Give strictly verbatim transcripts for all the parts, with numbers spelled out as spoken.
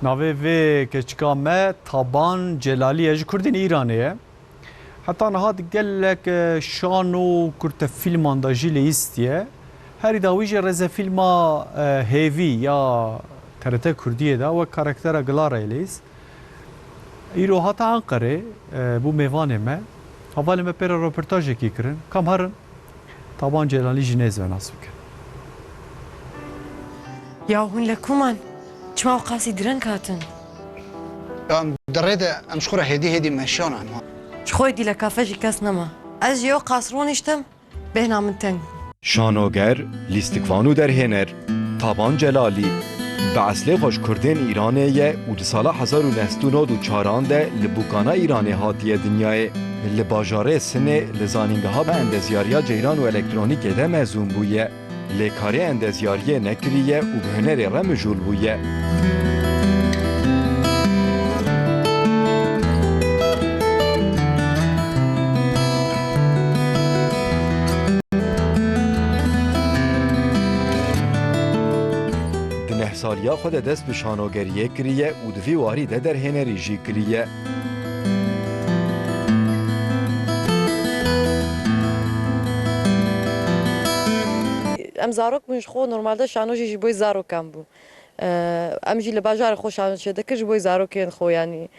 Navê vê keçika me Taban Celalî ye, ji Kurdên Îranê ye. Heta niha di gelek, e, şano û kurtefîlman de jî leyîstiye. Herî dawî jî rêzefîlma, e, Hêvî ya T R T Kurdiyê de wek karaktera Gilarayê leyîst. Îro hate Enqerê, e, bû mêvanê me. Hevalê me pê re roportajekî kirin. Kam herin? Taban Celalî jî nêz ve nas bikin. Ya hûn li ku man? Çima ew qasî direng hatin? Em di rê de em ji xwe re hêdî hêdî meşiyana em ha. Ji xwe dî le kafe jî kes nema. Ez jî ew qas roniştim, bêhna min teng bû. Şanoger, lîstikvan û derhêner Taban Celalî bi eslê xwe ji Kurdên Îranê ye û di sala hezar û neh sed û nod û çaran de li Bûkana Îranê hatiye dinyayê. Li bajarê Sinê li Zanîngeha Endezyariya Ceyran û Elektronîkê de mezûn bûye. Lê karê endezyariyê nekiriye û bi hunerê re mijûl bûye. Di neh saliya xwe de dest bi şanogeriyê kiriye û di vî warî de derhênerî jî kiriye. Em zarok bûn, ji xwe normalde şano jî ji bo zarokan bû. Em jî li bajarê xwe şano çêdikir ji bo zarokên xwe, yanî,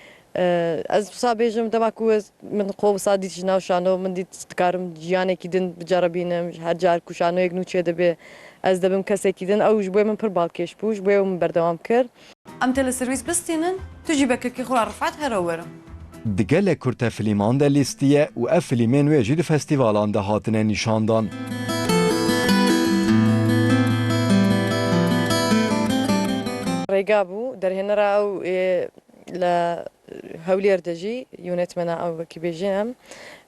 ez wisa bêjim, dema ku ez, min xwe wisa dît ji nav şano, min dît dikarim jiyanekî din biceribînim, her car ku şanoyek nû çêdibe, ez dibim kesekî din, ew ji bo min pir balkêş bû, ji bo min berdewam kir. Em te li servîs bistînin, tu jî be kekê xwe re Rifat here were. Di gelek kurtefilîman de lîstiye û ev filîmên wê jî di festîvalan de hatine nîşandan. Rêga bû, derhênera ew ê li Hewlêr de jî yönetmena ew wekî bêjin em.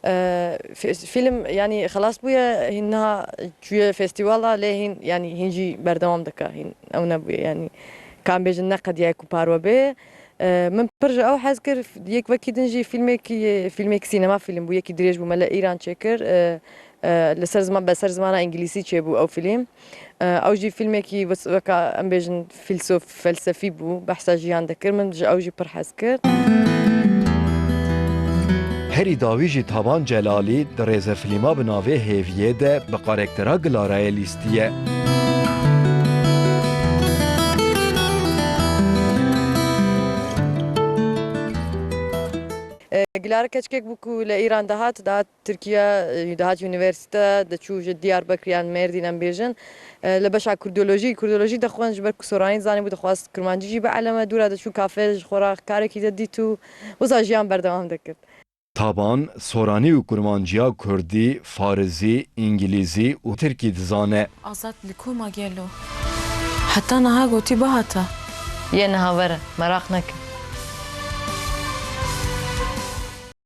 E, fi-, fîlm, yanî xelas bûye, hîn niha çûye festîvala, lê hîn, yanî hîn jî berdewam dike, hîn ew nebûye, yanî ka em bêjin neqediyaye ku parve bê. E, min pir ji ew hez kir, yek wekî din jî fîlmekî, fîlmekî sînema fîlm bû, yekî dirêj bû, me li Îran çêkir. E, e, li ser ziman, be ser zimana îngilîzî çêbû ew fîlm. E, ew jî fîlmekî wes-, weka em bêjin fîlsof-, felsefî bû, behsa jiyan dikir. Min ji ew jî pir hez kir. Herî dawî jî Taban Celalî di rêzefîlma bi navê Hêviyê de bi karaktera Gilarayê lîstiye. E, Gilara keçikek bû ku li Îran dihat, dihat Tirkiye, e, dihat unîversîte, diçû ji Diyarbekir yan Mêrdîn em bêjin. E, li beşa kurdolojî, kurdolojî dixwend ji ber ku soranî dizanîbû, dixwest kurmancî jî bielime, dû re diçû kafe ji xwe re karekî didît û wisa jiyan berdewam dikir. Taban, soranî û kurmanciya kurdî, farizî, îngilîzî û tirkî dizane. Azad li ku ma gelo? Heta niha gotî bihata. Yê niha were, meraq neke.